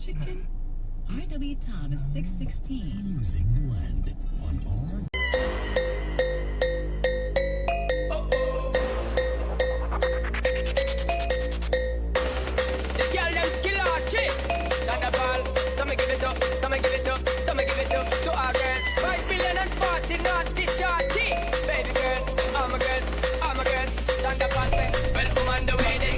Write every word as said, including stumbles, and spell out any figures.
Chicken. R W Thomas six sixteen. Music blend on R. The girl dem skill artist. Thunderball, come and give it up, come and give it up, come and give it up to our girl. Five billion and forty naughty shorty. Baby girl, all my girls, all my girls. Thunderball say, well, woman, the way they